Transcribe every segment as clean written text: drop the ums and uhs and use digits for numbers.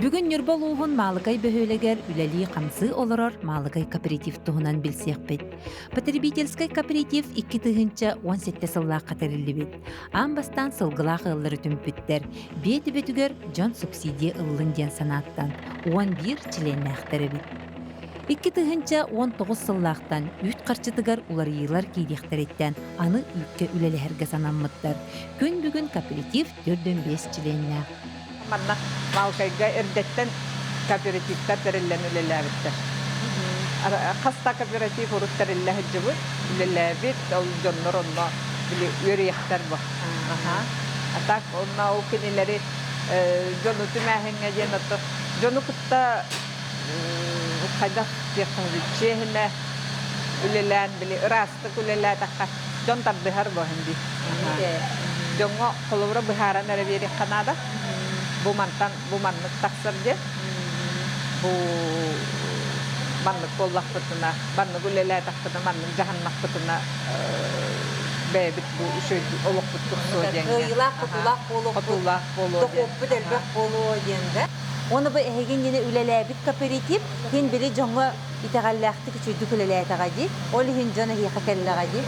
Бүгүн Ньурба улууһун Маалыкай бөһүөлэгэр үлэлии-хамсыы олорор Маалыкай кооператив туһунан билсиэхпит. Потребительскай кооператив 2017 сыллаахха тэриллибит. Аан бастаан сылгылаах ыаллары түмпүттэр. Биэ төбөтүгэр дьон субсидия ыллын диэн санааттан 11 чилиэннээхтэр эбит. 2019 сыллаахтан үүт харчытыгар уларыйыылар киириэхтэриттэн аны үүккэ үлэлэһэргэ санаммыттар. Күн бүгүн кооператив 45 чилиэннээх. Манна Маалыкайга эрдэттэн кооперативтар тэриллэн үлэлээбиттэр. Хас да кооператив урут тэриллэ сылдьыбыт, үлэлээбит, ол дьоннор онно били үөрүйэхтэр бу. А так онно ол кинилэри дьону түмээһиҥҥэ диэн ото дьону кытта хайдах диэххэ чиэһинэ үлэлээн били ыраастык үлэлээтэххэ дьон тардыһар бу дии. Дьоҥҥо холобура быһааран эрэ биэриэххэ наада. Бу мантан бу маннык тахсар диэн. Бу маннык буоллахпытына, маннык үлэлээтэхпитинэ, маннык дьаһаннахпытына бэйэбит бу үчүгэй олохпут тупсуо диэҥҥэ. Кыайыылаах хотуулаах буолуохпут, хотуулаах буолуо диэн. Дохуоппут элбэх буолуо диэн да. Уонна бу эһиги иннинэ үлэлээбит кооператив иһин били дьоҥҥо итэҕэллээхтик үчүгэйдик үлэлээтэҕэ дии. Ол иһин дьон эһиэхэ кэллэҕэ дии.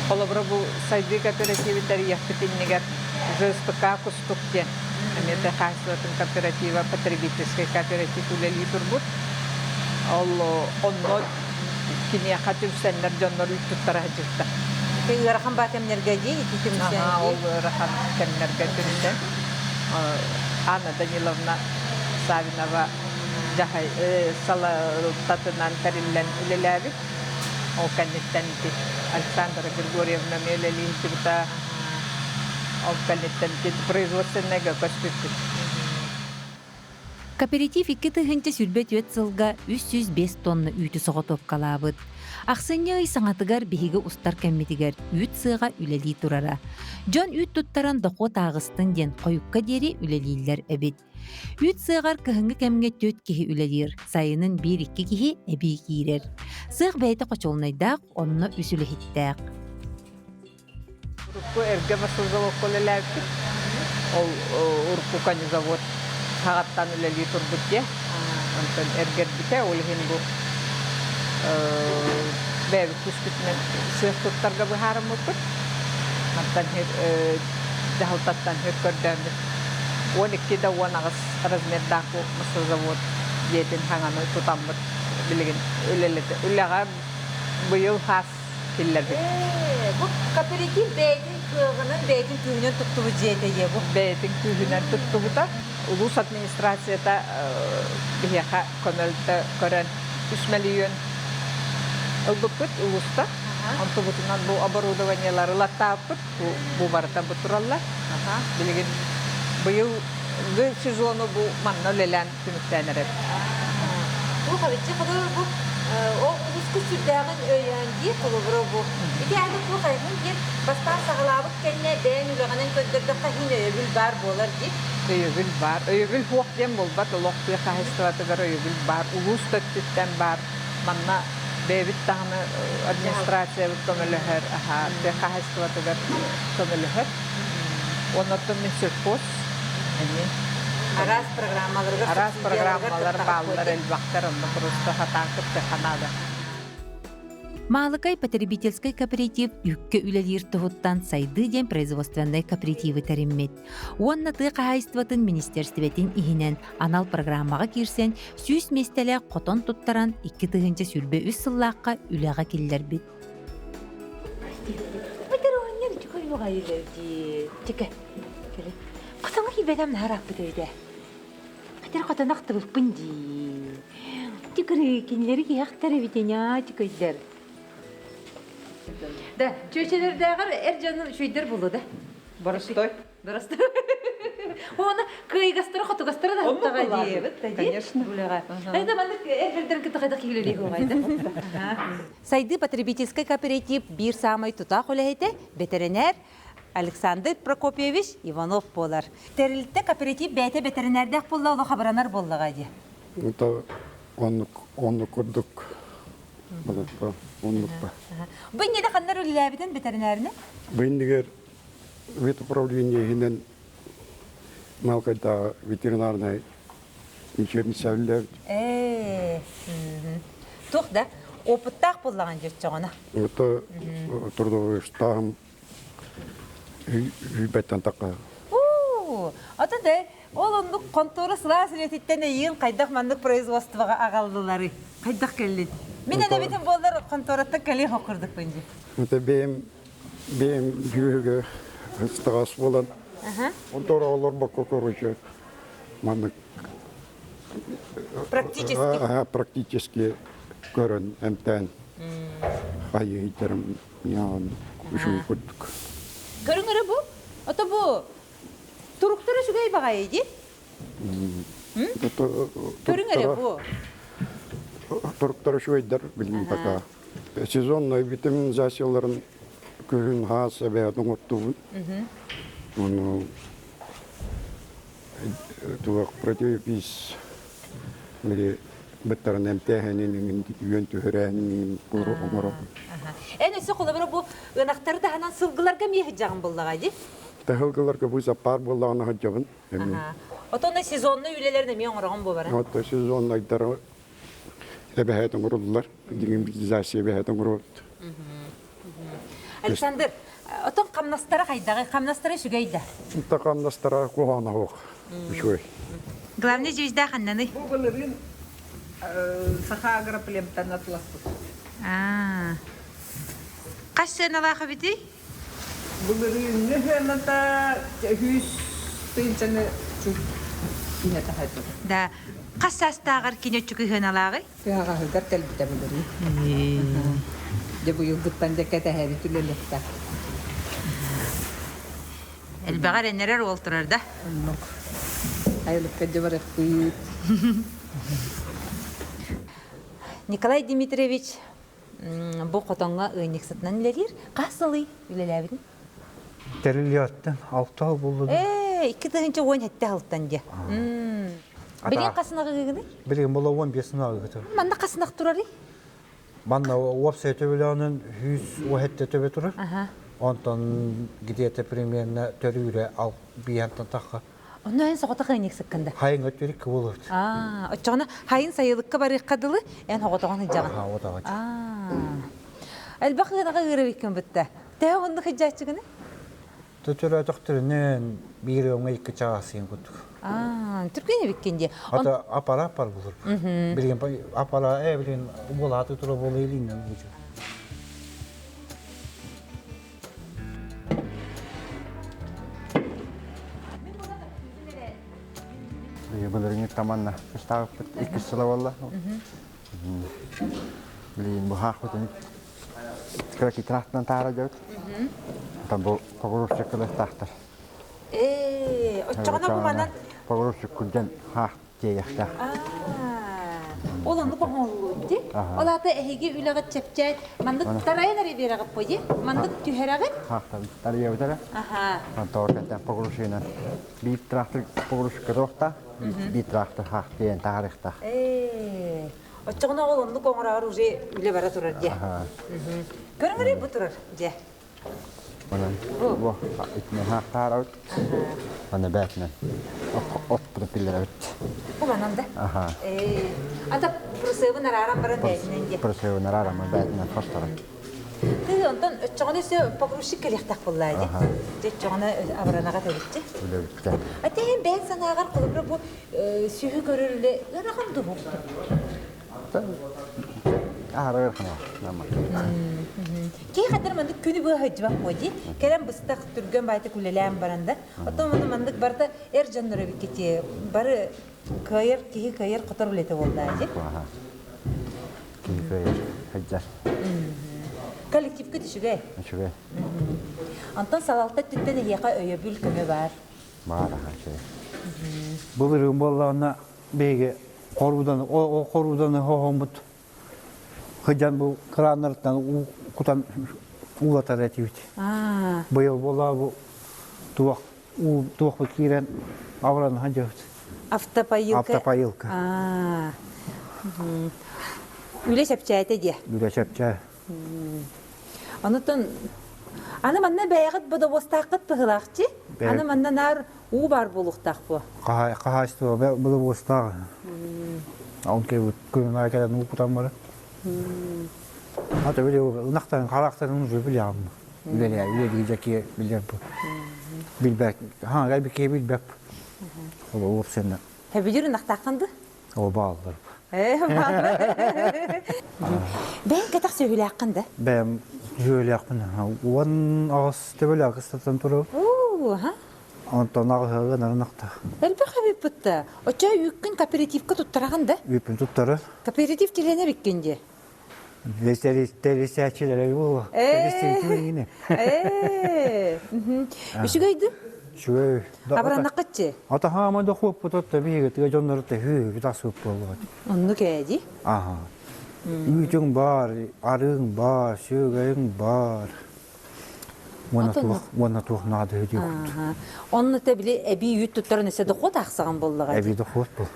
Холобура бу сайдыы кооперативы тэрийиэхпит иннигэр ЖСПК Кустук диэн эмиэ тыа хаһаайыстыбатын кооператива потребительскай кооператив үлэлии турбут. Ол онно киниэхэ түмсэннэр дьоннор үүт туттара сылдьыбыттар. Ыарахан баа кэмнэргэ дии ити түмсэн Аһаа, ол ыарахан кэмнэргэ түмсэн Анна Даниловна Савинова дьаһай салалтатынан тэриллэн үлэлээбит. Ол кэнниттэн ити Александра Григорьевна эмиэ үлэлии сылдьыбыта. Ол кэнниттэн ити производственныйга көспүппүт. Кооператив 2024 сылга 305 тонна үүтү соҕотуопкалаабыт. Ахсынньы ый саҥатыгар биһиги устар кэммитигэр үүт сыаҕа үлэлии турара. Дьон үүт туттаран дохуот ааҕыстын диэн хойукка диэри үлэлииллэр эбит. Үүт сыаҕар кыһыҥҥы кэмҥэ түөрт киһи үлэлиир, сайынын биир-икки киһи эбии киирэр. Сыах бэйэтэ хочуолунайдаах, онно үс үлэһиттээх. Урукку эргэ маслозаводка үлэлээбиппит. Ол урукку конезавод саҕаттан үлэлии турбут дьиэ. Онтон эргэрбитэ, ол иһин бу бэйэбит түспүтүнэн сыах туттарга быһаарыммыппыт. Мантан дьаһалтаттан һүр көрдөөммүт 12 да 18 размердаах бу маслозавод дьиэтин хаҥаны тутаммыт билигин үлэҕэ быйыл хаас киллэрбит. Бу кооператив бэйэтин кыаҕынан, бэйэтин күүһүнэн туттубут дьиэтэ дии бу. Бэйэтин күүһүнэн туттубута. Улуус администрацията биһиэхэ көмөлтө көрөн 3 мөлүйүөн ылбыппыт улууста. Онтубутунан бу оборудованиелары ылаттаабыппыт. Бу барыта бу тураллар. Билигин быйылгы сезону бу манна үлэлээн түмүктээн эрэбит. Бу хабыччы холобур бу ол улуска сүрдээҕин өйөөн дии холобура бу. Ити ааны туох айхын диэн бастаан саҕалаабыт кэннэ бэйэн үлэҕинэн көрдөрдөххө иһин өйөбүл баар буолар дии. Өйөбүл баар. Өйөбүл суох диэн буолбат. Олох тыа хаһаайыстыбатыгар өйөбүл баар. Улуус да өттүттэн баар. Манна бэйэбит даҕаны администрациябыт көмөлөһөр, аһаа, тыа хаһаайыстыбатыгар көмөлөһөр. Оннуттан мин сельхоз эмиэ Араас программаларыгар араас субсидияларыгар программалар кыттаҕыт бааллар буолуо. элбэхтэр, онно просто хатаан кыттыахха наада. Маалыкай потребительскай кооператив үүккэ үлэлиир туһуттан Сайдыы диэн производственнай кооперативы тэриммит. Уонна тыа хаһаайыстыбатын министиэристибэтин иһинэн анал программаҕа киирсэн 100 миэстэлээх хотон туттаран 2023 сыллаахха үлэҕэ киллэрбит. Хотоҥо киирбэтем наһарааппыт эбитэ. Хатер хотонохтубуппун дии. Тикыры кинилэри киһэхтэр эбитиня тикыйдер. Да, чүөчэлэрдээҕэр эр дьону үчүгэйдэр буолуо да. Боростой. Боростой. Уонна кыайгастара хотугастара да Оннук аттаҕа дии. Конечно. Үлэҕэ. Айда маннык эр бэрдэрин кытта хайдах киһилэлии хуоҕайда. Сайдыы потребительскай кооператив биир саамай тутаах үлэһитэ бэтэринээр Александр Прокопьевич Иванов буолар. Тэрилтэ кооператив бэйэтэ бэтэринээрдээх буолла олох абыранар буоллаҕа дии. Это оннук оннук курдук оннук ба. Бу иннинэ ханнар үлэлээбитин бэтэринээринэ? Бу иннигэр ветуправление иһинэн Малкайдааҕы ветеринарнай Учебницаллар. Ээ. Туох да опыттаах буоллаҕын дьоччоҕуна. Это трудовой штамм үйбэттэн такка. Уу, ата да ол оннук хонтуора сылаас үлэтиттэн эйиин хайдах маннык производствоҕа аҕаллылары? Хайдах кэллин? Мин энэбитин буоллар хонтуораттан кэлиэх окурдукпун дии. Это бэйэм бэйэм дьүөгэ ыстаҕас буолан хонтуора олорбокко короче маннык Практически. Практически көрөн эмтээн хайыйдарым яан үчүгэй курдук. Көрүҥ эрэ бу. Ото бу туруктара үчүгэй баҕайы дии. Көрүҥ эрэ бу. Туруктара үчүгэйдэр билигин пока. Сезонный витаминизацияларын күһүн хаас эбээтин оҥортубут. Ону туох противопись били быттарын эмтээһинин үөн түһэрээһинин оҥоро. Эн өссө холобура бу ынахтары таһынан сылгыларга эмиэ сылдьаҕын буллаҕа дии? Сылгыларга бу запар буоллаҕына сылдьабын. Отон сезонный үлэлэрин эмиэ оҥороҕун буолара? Ото сезоннайдары эбэһээт оҥоруллар. Дегенбилизация эбэһээт оҥоробут. Александр, отон хамнастара хайдаҕый? Хамнастара үчүгэй да? Та хамнастара куһаҕана суох. Үчүгэй. Главный звезда ханнаный? Бу былырыын Саха агроплемтан атласпыт. Хас сыаналаах эбитий? Былырыыҥҥы сыаната үс тыһыынчаны чук иһэ таһайбыт. Да. Хас саастааҕар кини өччүкү сыаналааҕый? Тыһаҕаһыгар кэлбитэ былырыын. Дьэ быйылгыттан дьэ кэтэһэбит үлэлэхтэ. Элбэҕи эрэннэрэр уол турар да? Оннук. Айылыкка дьэ барыахпыт. Николай Дмитриевич бу хотоҥҥо ыанньыксытынан үлэлиир. Хас сылый үлэлээбитин? Тэриллиэттэн алта буллу. Ээ, 2017 сылтан дьэ. Билигин хасынаҕы ыгыгыный? Билигин була 15 сынаҕы Манна хасынах турарый? Манна уопсай төбөлөөнүн 117 төбө турар. Онтон где-то примерно төрүүрэ ал биһантан тахха. Онно эн соҕотох ыанньык сыккында. Хайын өттүрүк кыбылыт. Аа, оччоҕуна хайын сайылыкка барыахха дылы эн хоҕотоҕун сылдьаҕын. Аа, отаҕыт. Аа. Элбэх ыанаҕа ыырабиккин бытта. Төһө оннук сылдьааччыгыный? Төтөрөөтөхтөрүнэн биир өҥө икки чаас курдук. Аа, түргэн эбиккин дии. Ата апара апар булur. Билген апара э билген буолааты тура буола илиинен бучу. Былырыҥҥы таманна ыстаабыппыт иккис сыла буолла. Билигин бу хаахпытын кыра трактынан таара дьабыт. Там бу погрузчик кылыахтаахтар. Ээ, оччоҕуна бу манан Погрузчик күлдьэн хаах тиэйэхтээх. Ол оннук оҥоһуллубут дии. Ол аата эһиги үлэҕит чэпчээн маннык тарайан эрэ биэрэҕит буо дии. Маннык түһэрэҕит. Хаахтан тарыйабыт эрэ. Аха. Онтон кэнтэн погрузчигынан биир трактор погрузчикка туохтаах, биир трактор хаах тиэйэн таһаарыахтаах. Ээ, оччоҕуна ол оннук оҥороор уже үлэ бара турар дии. Көрүҥ бу турар дьэ. Онон бу итини хаахтаарабыт. Аны бээтинэн от пиллэрэбит. Бу манан да? Аха. Ээ, ата просебын арааран баран бээтинэн дии. Просебын арааран бээтинэн хосторо. Ты онтон оччоҕуна өссө погрузчик кэлиэхтээх буоллаа дии. Дьэ оччоҕуна абыранаҕа тэбиччи. Үлэбиттэ. Ате эн бэйэҥ санааҕар холобура бу сүһү көрөр үлэ ыарахан дуһукту. Аһара ыарахана. Киһи хатыр маннык күнү быһа сылдьыбат буо дии. Кэлэн быстах түргэн баайтык үлэлээн баран да. Оттон маны маннык барыта эр дьоннор эбиккити бары кыайар киһи кыайар хотор үлэтэ буоллаа дии. Киһи кыайар сылдьар. Коллективкыт үчүгэй. Үчүгэй. Онтон салалта өттүттэн эһиэхэ өйөбүл көмө баар. Баар аха үчүгэй. Былырыын буоллаҕына биһиги хорууданы ол хорууданы хоһоммут сыдьан бу кырааннарыттан уу кутан уулатар этибит. Быйыл буоллаҕа бу туох уу туохпут киирэн абыран сылдьабыт. Автопоилка. Автопоилка. Үлэ чэпчээтэ диэ. Үлэ чэпчээ. Онутун Аны манна бэйэҕит бодобуостааххыт быһыылаахчы. Аны манна наар уу баар буолуохтаах буо. Хаһаайыстыба бодобуостаах. Он кэбит күнүн аайы кэлэн уу кутан барар. Ата били ынахтарын хараахтарын уже билэҕим. Үлэлээ үлэлии дьэки билэр бу. Билбэт. Ха гай бикэ билбэп. Ол уопсайынан. Хэбидир ынахтааххын ды? Ол бааллар. Бэйэҥ кэтэх сүөһүлээххин да? Бэйэм сүөһүлээхпин. 18 төбөлөөх ыстатан турабын. Уу, аха. Онтон аҕыһыга нарынахтаах. Элбэх эбиппит да. Оччо үүккүн кооперативка туттараҕын да? Үүппүн туттарар. Кооператив чилиэнэ эбиккин дии. Тэрисээччилэрэ буолуо. Тэрисээччилэрэ. Ээ. Үчүгэй дуу? Үчүгэй. Абыраннаххытчы? Атаһаама да хуоппут биһиги тыа дьоннору тэһүү битас буолуот. Оннук ээ дии. Аха. Үүтүҥ баар, арыыҥ баар, сүөгэйиҥ баар. Уонна туох уонна туох наада диэхут. Онно те били эбии үүт туттаран өссө дохуот аахсаҕан буоллаҕа. Эбии дохуот бул.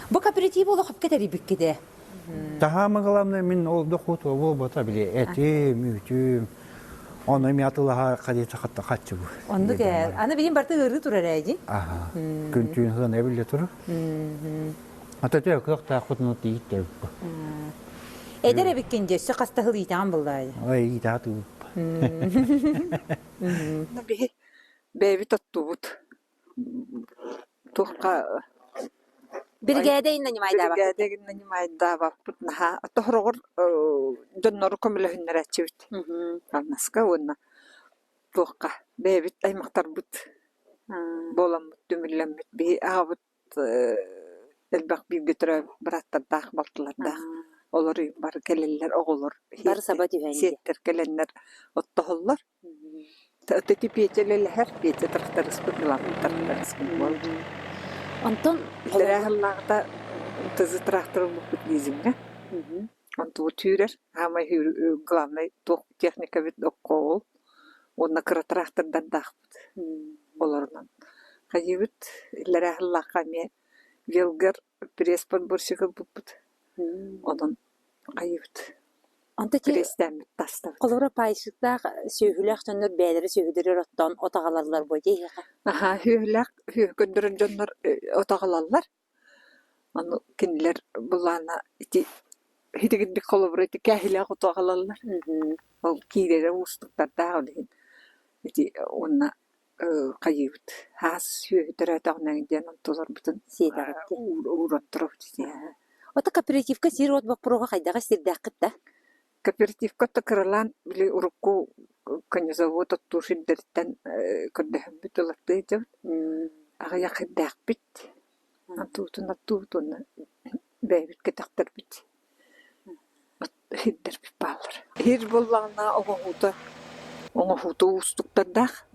Бу кооператив олох хөпкө тэрийбиккитэ. Таһаама главное мин ол дохуот буолбата били этим, үүтүм. Ону эми атылаһа хадита хатта хаччы бу. Оннук ээ. Аны билин барты ыарыы турар ээ дии. Аха. Күн түүн хыана билле турар. Ата тө кыахтаахпытын тиийиттэр. Эдэр эбиккин дьэ, өссө хаста сыл иитэҕин буллаайы. Ой, иитэҕэ тыыбыт. Биһи бэйэбит оттуубут. Туохха Биригээдэ нанимайдаабаппыт. Биригээдэ нанимайдаабаппыт наһаа. Тоһороҕор дьоннору көмөлөһүннэрээччибит. Хамнаска уонна туохха бэйэбит аймахтарбыт буоламмыт түмүллэммит биһи аҕабыт элбэх бииргэ төрөөбүт бырааттардаах, балтылардаах. Олор бары кэлэллэр, оҕолор Бары саба түһэн сиэттэр кэлэннэр оттоһоллор. Ити Петя үлэлэһэр, Петя тракториспыт, главный тракториспыт буолар. Онтон Иллэрээ сыллааҕыта МТЗ трактор ылбыппыт лизиҥҥэ. Онтубут сүүрэр. Саамай главный туох техникабыт окко ол. Уонна кыра трактордардаахпыт. Олорунан хайыыбыт иллэрээ сыллаахха эмиэ Велгар пресс-подборщик ылбыппыт. Онон хайыыбыт Онто ити пресстээммит тастабыт. Холобура пайщиктаах сүөһүлээх дьоннор бэйэлэрэ сүөһүлэригэр оттоон от аҕалаллар буо дии эһиэхэ. Аһаа, сүөһүлээх сүөһү көрдөрөр дьоннор от аҕалаллар. Ону кинилэр былаана ити итигирдик холобура ити кээһилээх оту аҕалаллар. Ол киирэрэ уустуктардаах ол иһин ити уонна хайыыбыт хаас сүөһү төрөөтөҕүнэ диэн онтуларбытын Сиэтэҕит дии. ууран туробут ити. Ото кооперативка сир-уот боппуруоһа хайдаҕа сирдээххит да? Кооперативка то кыралаан били урукку конезавод оттуур сирдэриттэн көрдөһөммүт ылаттыы сылдьабыт. Аҕыйах сирдээхпит. Антуутун оттуубут уонна бэйэбит кэтэхтэрбит сирдэрбит бааллар. Сир буоллаҕына оҥоһуута оҥоһуута уустуктардаах.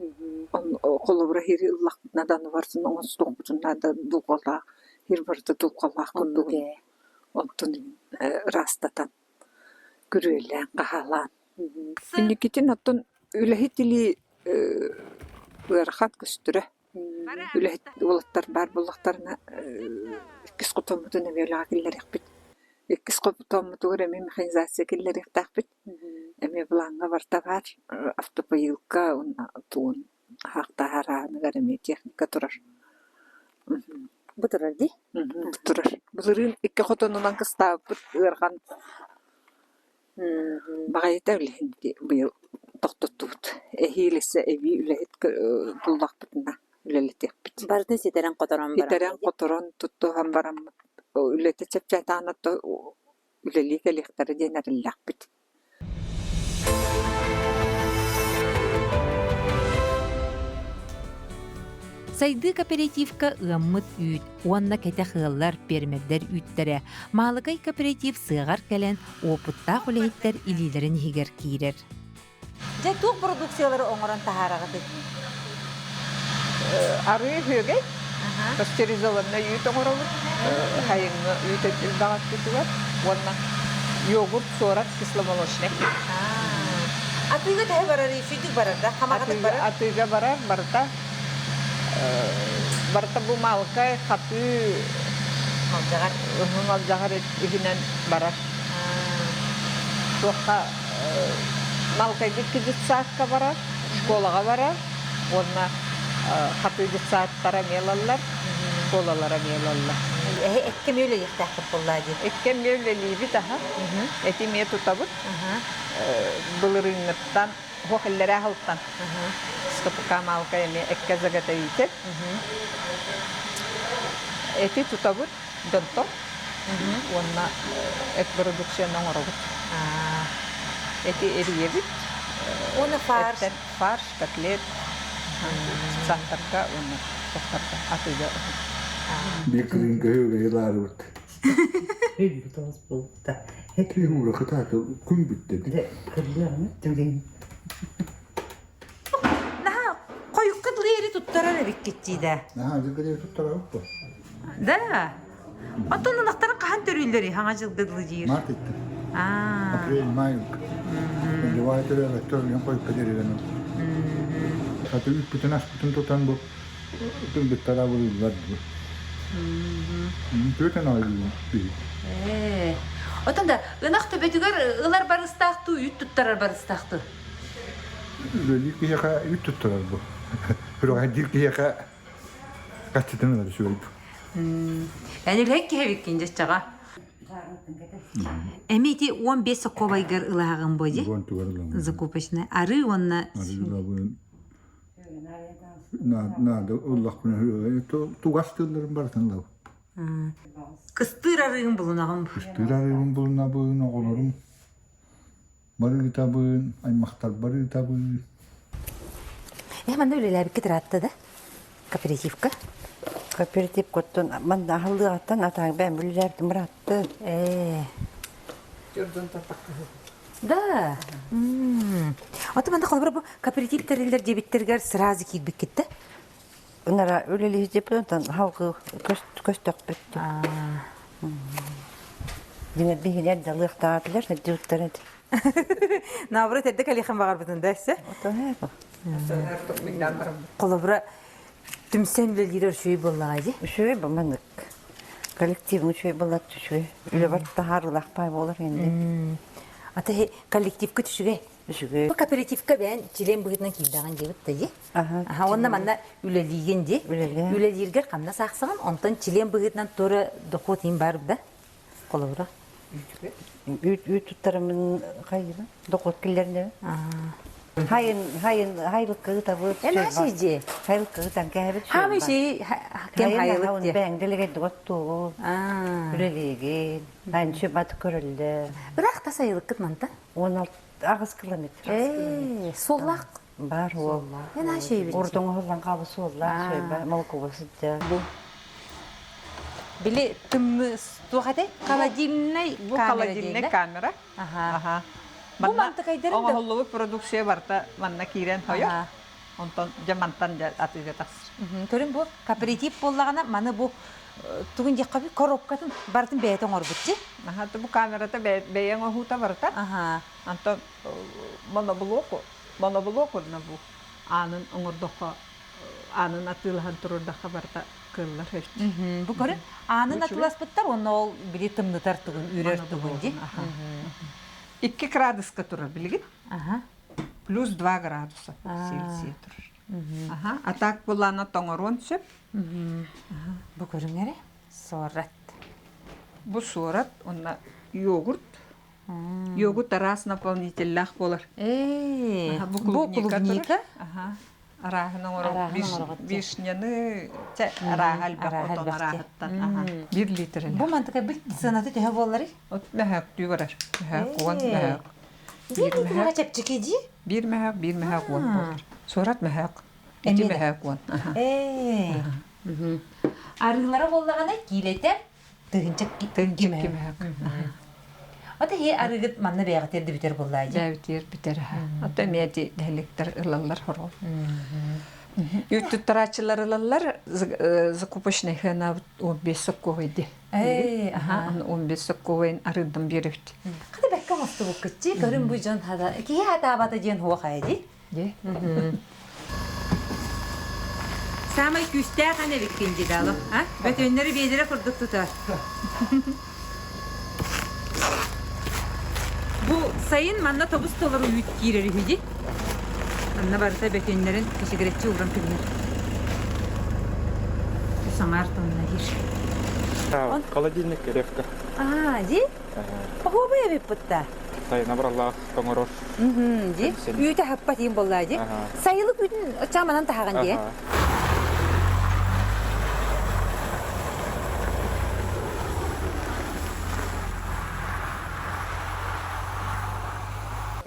Холобура сири ыллахпытына да аны барытын оҥостуохпутун наада дулҕалаах сир барыта дулҕалаах курдук онтун ыраастатан күрүөлээн, хаһаалаан. Инникитин оттон үлэһит илии ыарахан көстөрө. Үлэһит уолаттар баар буоллахтарына иккис хотоммутун эмиэ үлэҕэ киллэриэхпит. Иккис хотоммутугар эмиэ механизация киллэриэхтээхпит. Эмиэ былааҥҥа барыта баар. Автопоилка уонна тугун хаахтааһар эмиэ техника турар. Бу турар дии? Бу турар. Былырыын икки хотонунан кыстаабыппыт ыарахан баҕайыта билиһин быйыл тохтоттубут. Эһиил өссө эбии үлэһит буллахпытына үлэлэтиэхпит. Барытын ситэрэн-хоторон баран. Ситэрэн-хоторон туттуһан бараммыт үлэтэ чэпчээтэҕинэ үлэлии кэлиэхтэрэ диэн эрэллээхпит. Сайдыы кооперативка ыаммыт үүт уонна кэтэх ыаллар, пиэрмэрдэр үүттэрэ Маалыкай кооператив сыаҕар кэлэн уопуттаах үлэһиттэр илиилэрин иһигэр киирэр. Дьэ, туох бородууксуйалары оҥорон таһаараҕытый? Арыы үһүөгэй, пастеризованнай үүт оҥоробут, сайыҥҥы үүт элбэх өттүтүгэр уонна йогурт, суорат кисломолочный. Атыыга төһө барарый? Сүйдүк барар да? Хамаҕатык барар? Атыыга барар, барыта барыта бу маалыкай, хатыы, Малдьаҕар. Малдьаҕар иһинэн барар. Туохха Малкайга икки детсадка барар, школаҕа барар уонна хатыы детсадтара эмиэ ылаллар, школалара эмиэ ылаллар. Эһи эккэ эмиэ үлэлиэхтээхпит буоллаа дии. Эккэ эмиэ үлэлиибит аха. Эти эмиэ тутабыт. Былырыыҥҥыттан, уһуох иллэрээ сылтан СКПК Малка эмиэ эккэ заготовитель. Эти тутабыт дьонтон уонна эт продукцияны оҥоробут. Эти эрийэбит. Уонна фарш. Фарш, котлет, сахарга уонна сахарга атыыга. Биир кырыын көһү ылаарыбыт. Киһи кытааты күн бүттэ. Наһаа хойукка дылы ери туттарар эбиккит дии да. Наһаа дьылга туттарабыт бу. Да. Оттон ынахтарын хаһан төрүүллэрий хаҥа дьылга дылы диир. Март итти. Апрель, май. Дивай төрөөбөттөр үлэн хойукка дерилен. Хаты үппүтүн аспытын тутан бу кыргыттара булуллар бу. Түөтэн аҕайдылар биһи. Ээ. Оттон да ынах төбөтүгэр ылар барыстаах туу, үүт туттарар барыстаах туу. Үлэлиир киһиэхэ үүт туттарар бу. Сүрэҕэлдьиир киһиэхэ хаччытын ылар үчүгэй бу. Эн үлэһит киһи эбиккин дьаччаҕа. Эми ити 15 сокуобайгар ылаһаҕын бу дии. Закупочная. Арыы уонна Наада ыллахпына тугас тылларын барытын ылабын. Кыстыыр арыыгын булунаҕын. Кыстыыр арыыбын булунабын, оҕолорум Бары ыытабын, аймахтарбар ыытабын. Э, манна үлэлээбиккит ыраатта да? Кооперативка? Кооператив оттон манна аһыллыаҕыттан атаак бэйэм үлэлээбитим ыраатта. Ээ. Да. Ото манна холобура бу кооператив тэриллэр диэбиттэригэр сразу киирбиккит да? Ынара үлэлиһи диэппит онтон халгы көстөхпүт. Дьиҥэр биһилэр далыахтаатылар сылдьыбыттар этэ. Наоборот эрдэ кэлиэхин баҕарбытын да өссө. Холобура түмсэн үлэлиир үчүгэй буоллаҕа дии. Үчүгэй бу маннык. Коллективный үчүгэй буоллар үчүгэй. Үлэ бар таһаарыылаах пай буолар инде. Ата коллективка үчүгэй. Үчүгэй. Бу кооперативка бэйэн член быһыытынан киирдэҕин диэбит да дии. Аха, уонна манна үлэлиигин дии. Үлэлиэ. Үлэлииргэр хамнас аахсаҕын, онтон член быһыытынан туора дохуот иин баар да? Холобура. Үүт үүт туттарымын хайыыбын? Дохуот киллэринэбин. Хайын хайын хайлыкка ыытабыт. Эн аашый дии. Хайлыкка ыытан кээбит. Хаамый шей кем хайылык дии. Бэйэҥ дэлэгэй оттуоҕу. Үлэлиигин. Хайын сүбат көрөллөр. Ыраах та сайылыккыт манта? 16 километр. Ээ, суоллаах Бар уоллаах. Эн аашый Урдуҥ оһоллон хаалбыт суоллаах сүөбэ молокуба сылдьар. Бу били тымныы туох этэй? Холодильнай Бу камера холодильнай дииллэр. камера. Аха. Аха. Бу Манна мантыкайдарын да оҥоһуллубут продукция барыта манна киирэн хойор. Аха. Онтон дьэ мантан дьэ атыыга тахсар. Көрүн бу кооператив буоллаҕына маны бу тугун диэххэ коробкатын барытын бэйэтэ оҥорбут дии. Аха, бу камерата бэйэҥ оһуута барыта. Аха. Онтон моноблоку моноблок уонна бу аанын оҥордоххо аанын атыылаһан турурдахха барыта кыаллар эбит. Бу көрүн аанын атыыласпыттар уонна ол били тымнытар тугун үрэр тугун дии. 2 градуска турар билигин. Плюс 2 градуса Цельсия турар. Аха, а так булана тоҥоруон сөп. Бу көрүҥ эрэ суорат. Бу суорат уонна йогурт. Йогурт араас наполнителлээх буолар. Ээ, бу бу клубника турар. клубника. Аха. Арааһын оҥорор Арааһын оҥороҕут дии. вишняны чэ арааһа элбэх Арааһа отон элбэх дии. арааһыттан аха. 1 литрэлээх. Бу мантыка бил сыаната төһө буолларый? От мөһөөктүү барар. Мөһөөк уон мөһөөк. Биир Биир литрага мөһөөк. чэпчэки дии. Биир мөһөөк, биир мөһөөк уон буолар. Суорат мөһөөк. Ити Эмиэ да. мөһөөк уон. Аха. Ээ. Арыылара буоллаҕына киилэтэ тыһыынча Тыһыынча кимэһэк. Ата хи арыгыт манна бэйэҕитэр да бүтэр буоллаа дии. Дээбитиэр бүтэр аха. Ата эмиэ ди нэһиликтэр ылаллар хорол. Үүт туттарааччылар ылаллар закупочный хыанаабыт 15 соккуобай ди. Ээ, аха. Аны 15 соккуобайын арыындан биэрэбит. Хата бэккэ оҥостубуккут көрүн бу дьон хата киһи хатаабата диэн хуох ээ дии. Дии. Саамай күүстээх эн эбиккин дидало, а? Бөтүөннэри биэдэрэ курдук тутар. Бу Сайын манна тобус толору үүт киирэр үһү дии. Манна барыта бөтүөннэрин кэчигирэччи ууран кэбиһэр. Саҥаар тонна диир. Холодильник ревка. Аа, дии? Оһуобай эбиппит да. Сайына бараллаах тоҥорор. Дии. Үүтэ хаппат иин буоллаа дии. Сайылык үүтүн оччааманан таһаҕын дии.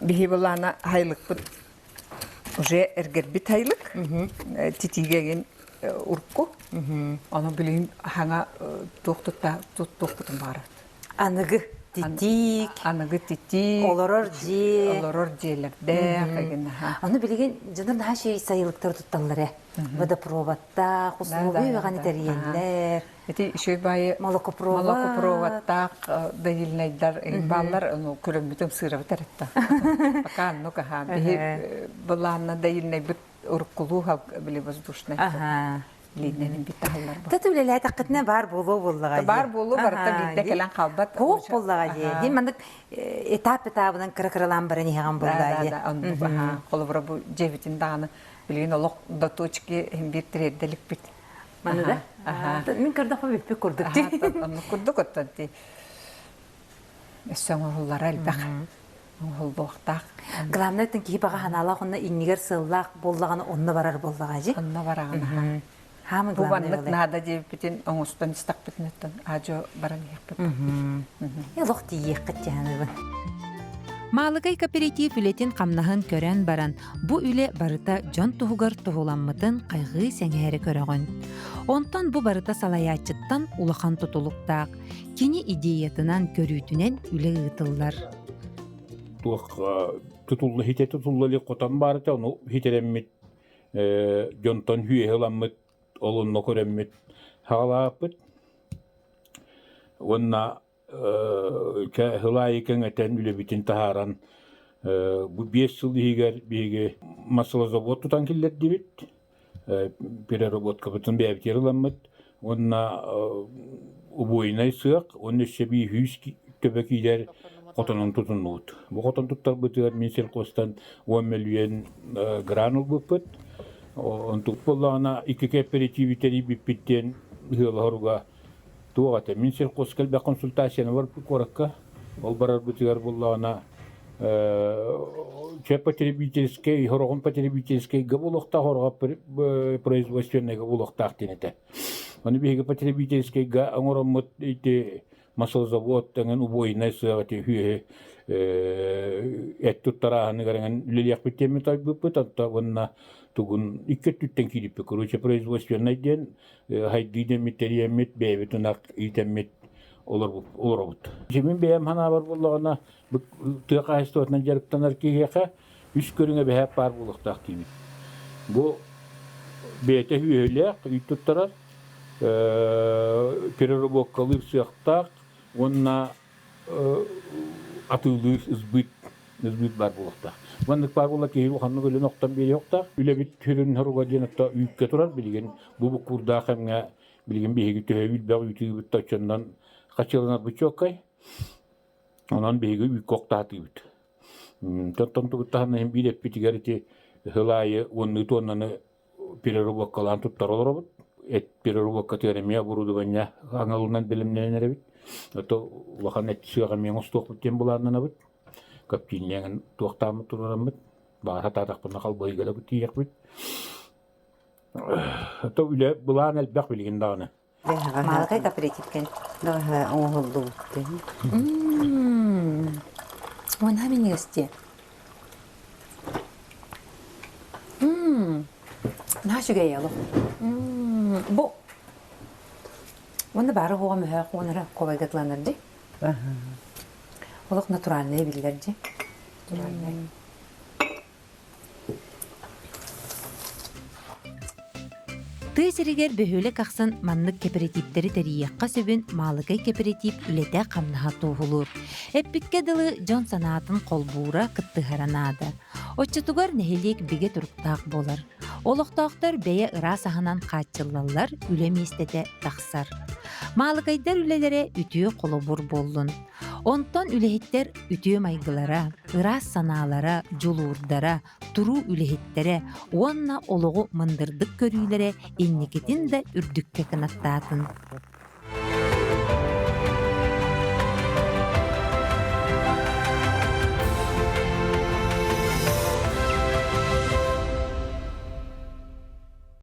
Биһи былаана һайлыкпыт уже эргэрбит һайлык титиигэгин урукку ону билигин хаҥа туох тутта туохпутун баҕарабыт Аныгы титиик, аныгы титиик, олорор дьиэ, олорор дьиэлэрдээх эгин аха. Аны билигин дьонор наһаа үчүгэй сайылыктары тутталлар ээ. Водопроводтаах, условия үөҕэни тэрийэллэр. Ити үчүгэй баайы молокопровод молокопроводтаах доильнайдар бааллар, ону көрөммүтүм сыырабыт эрэтта. Пока оннук аха. Биһи былаанна доильнайбыт уруккулуу били воздушный. Аха. Лииннэнин бит таһаллар бу. Тата үлэлээтэххитинэ баар буолуо буоллаҕа дии. Баар буолуо барыта биирдэ кэлэн хаалбат. Куох буоллаҕа дии. Дии маннык этап этабынан кыра-кыралаан баран иһэҕин буоллаҕа дии. Да, да, оннук аха. Холобура бу дьиэбитин даҕаны билигин олох до точки биир тириэрдэликпит. Маны да? Мин көрдөхпө бүппүт курдук дии. Оннук курдук оттон дии. Өссө оҥоһуллара элбэх. Оҥоһуллуохтаах. Главное, тын киһи баҕа санаалаах онно иннигэр сыаллаах буоллаҕына онно барар буоллаҕа дии. Онно бараҕын. Хаамы Бу маннык наада диэбиппитин оҥостон истэхпитинэттэн аадьо баран иһиэхпит. Олох тиийиэххит дьаһаныбын. Маалыкай кооператив үлэтин-хамнаһын көрөн баран, бу үлэ барыта дьон туһугар туһуламмытын хайҕыы сэҥээрэ көрөҕүн. Онтон бу барыта салайааччыттан улахан тутулуктаах. Кини идеятынан, көрүүтүнэн үлэ ыытыллар. Туох тутулла хите тутулла илик хотон баарыта, ону хитэрэммит дьонтон хүөһэ ыламмыт, ол онно көрөммүт хаҕалааппыт. Уонна сыл аайы кэҥэтэн үлэбитин таһааран бу 5 сыл иһигэр биһиги маслозавод тутан киллэрдибит переработкабытын бэйэбитигэр ыламмыт уонна убойнай сыах уонна өссө эбии сүүс төбө киирэр хотонун тутуннубут. Бу хотон туттарбытыгар Минсельхозтан 10 мөлүйүөн гран ылбыппыт. Онтук буоллаҕына икки кооперативы тэрийбиппит диэн ыһыалаһаруга туох этэ мин сельхозка элбэх консультацияны барбыт куоракка ол барарбытыгар буоллаҕына чэ потребительскэй сороҕун потребительскэйгэ буолуохтаах сороҕо производственныйга буолуохтаах диэн этэ ону биһиги потребительскэйгэ оҥороммут ити маслозавод эҥин убойнай сыах ити үһү эт туттарааһыныгар эҥин үлэлиэхпит диэммит айбыппыт онто уонна тугун икки өттүттэн киириппит короче производственнай диэн хайдыы дэммит тэрийэммит бэйэбит ынах иитэммит олоробут. Мин бэйэм санаабар буоллаҕына тыа хаһаайыстыбатынан дьарыктанар киһиэхэ үс көрүҥэ бэһээп баар буолуохтаах диибин. Бу бэйэтэ үөһүлээх үүт туттарар, переработкалыыр сыахтаах уонна атыылыыр сбыт сбыт баар буолуохтаах. Маннык баар буолла киһи улаханнык өлөн охтон биэриэхтээх. Үлэбит сүрүн соруга диэн отто үүккэ турар билигин бу буккуурдаах кэмҥэ билигин биһиги төһө элбэх үүтү ыыбыт оччонон хачыаланарбыт чуоккай. Онон биһиги үүккэ охтаатыыбыт. Оттон тугуттаһан иһин биир эппитигэр ити сыл аайы уоннуу туоннаны переработкалаан туттара олоробут. Эт переработкатыгар эмиэ оборудование аналынан бэлэмнэнэн эрэбит. Ото улахан эт сыаҕа эмиэ оҥостуохпут диэн былааннанабыт. Коптильняҥын туохтааммыт турараммыт. Баҕар сатаатахпына халбаһыыга да тиийиэхпит. Ото үлэ былаан элбэх билигин даҕаны. Маалыкай кооперативкен. Даҕаһа оҥоһуллубут Уонна минньигэстиэ. Наһаа үчүгэй олох. Бу уонна баары оһоҕо мөһөөх уонара кобайгатыланар дии. Олох натуральный биллэр дии. Натуральный. Тыа сиригэр бөһүөлэк ахсын маннык кэпэрэтииптэри тэрийиэххэ сөбүн Маалыкай кэпэрэтиип үлэтэ-хамнаһа туоһулуур. Эппиккэ дылы, дьон санаатын холбуура, кыттыһара наада. Оччотугар нэһилиэк бигэ туруктаах буолар. Олохтоохтор бэйэ ыраас аһынан хааччыллаллар, үлэ миэстэтэ тахсар. Маалыкайдар үлэлэрэ үтүө холобур буоллун. Онтон үлэһиттэр үтүө майгылара, ыраас санаалара, дьулуурдара, туруу үлэһиттэрэ уонна олоҕу мындырдык көрүүлэрэ инникитин да үрдүккэ кынаттаатын.